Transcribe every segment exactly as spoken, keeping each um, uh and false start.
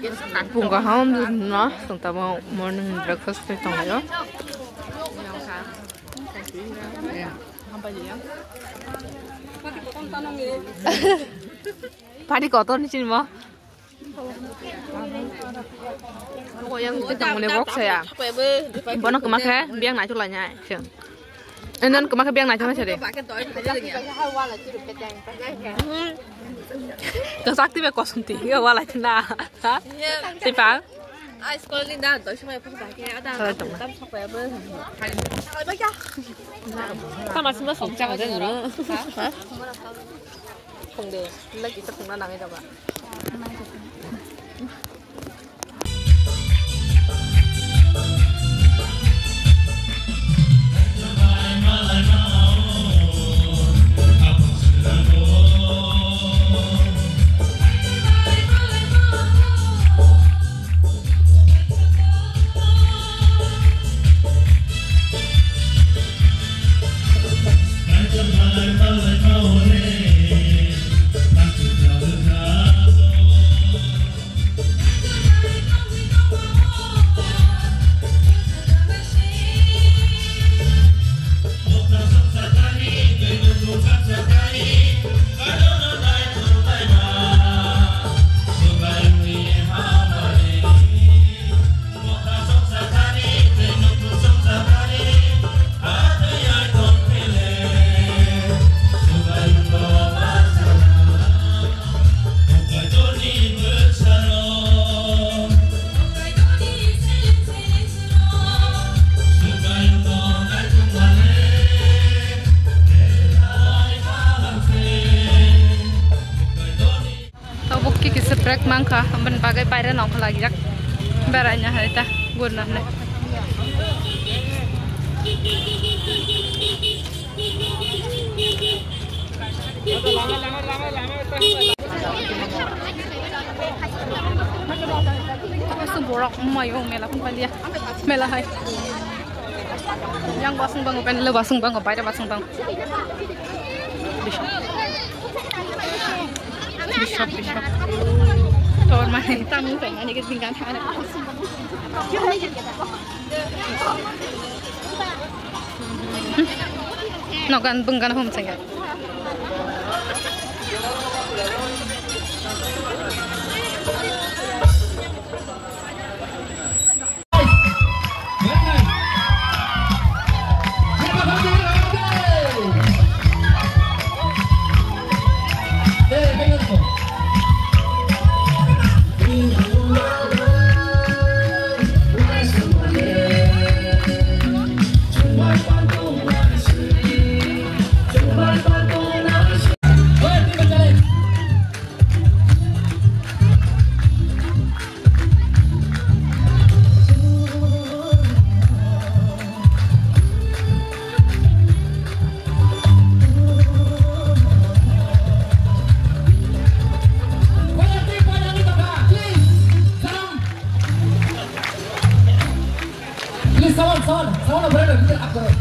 Pung kaham no, tong tamo morning breakfast khe tong laio. Pari kotor ni chini mo. Yang tong mane bok saya. Bono kema khe biang nai chulai nai. Enon kema khe biang nai chulai sari. Ka sakti be kosong ti ya wala china. Tipa. Ai school ni da doi somoi phu ba ke ada. Salah dong. Tam sok ya be. Tama sima sok chang de no. Phung de, lagi sa phung na nangai da ba. Tabuk khe kisa break mankha, aboni bagwi baire nongkha laijak beraina hai ta gurna hinwi. Borok mayo mela phung palia, mela hai. Yang basung bango, pen le basung bango, baire basung bango. Bishop, bishop. Tor mane tamung tong mane ke bingkan thang. Nogan bungkan hom sengya. Please, sound, sound, sound operator, please up karo.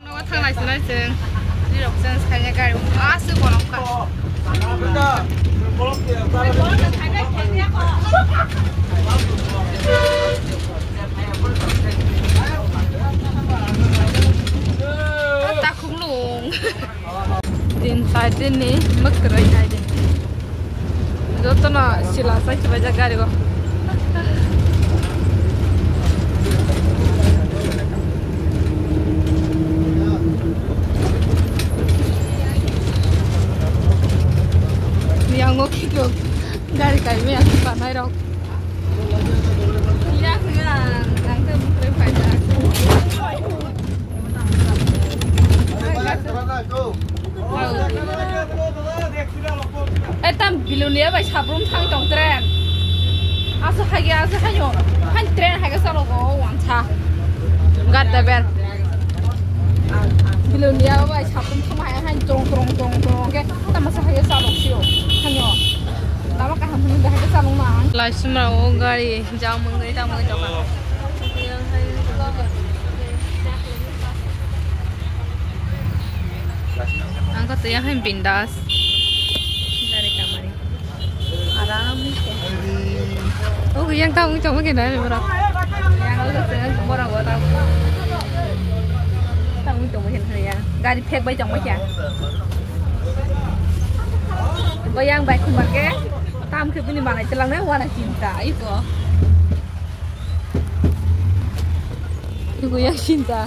Nogo thanglai sinai chwng. Rirok chwng saina gari aswk bono wngkha. Takhuk lung. Din sai din ni mwkhwrwi nai din. Jotono sila sai khibaijak gari o. Yango khikyo gari kaimaya banai rok. Iya, iya, nang tei bukre paida. Eh, tam Bilonia bai sabrum thang tong tren. Aso haige, aso hayo. Han tren haige salo go wansa. Gadda ber. Bilonia bai sabrum thang hai han tong tong tong tong ke. Tam aso haige salo sio. Hanyo. Tama kaham hunu haige salo ma. Lai sumra o gari jam mangoi tam mangoi tong. Ang kata yang hai bindas. Dari kamari. Aram ni ke. Oh, yang tamu cuma kena ni borok. Yang aku tu cuma borok gua tamu. Tamu cuma kena ya. Gari phek bai cuma kya. Bayang bai kumar ke. Tam ke bini mana celang na wana cinta itu. Ibu yang cinta.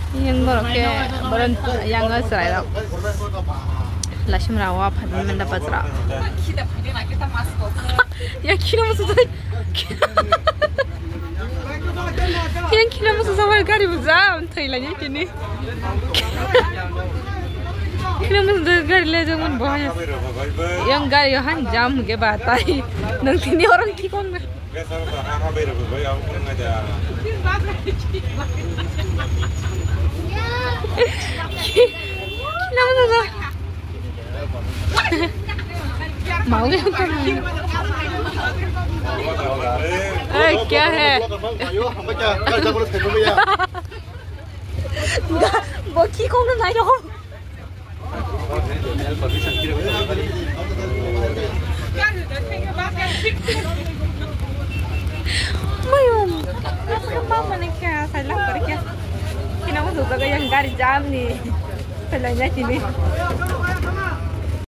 Yang borok ke boron yang serai rok. Lashim rawa phabi menda bajra. Yang kino musu jai. Yang kino musu samar gari buja. Thai lagi kini. Kini mun de gari le jeng mun boy. Yang gari yo han jam ge ba tai. Nang tini orang ki kong na. Nang na na. Mau ge kong. Eh, kya hai? Bo ki kong na nai ro. Mayung. Apa mana kya? Saya lapar kya? Kina mo suka yang gari jam ni. Saya nanya sini.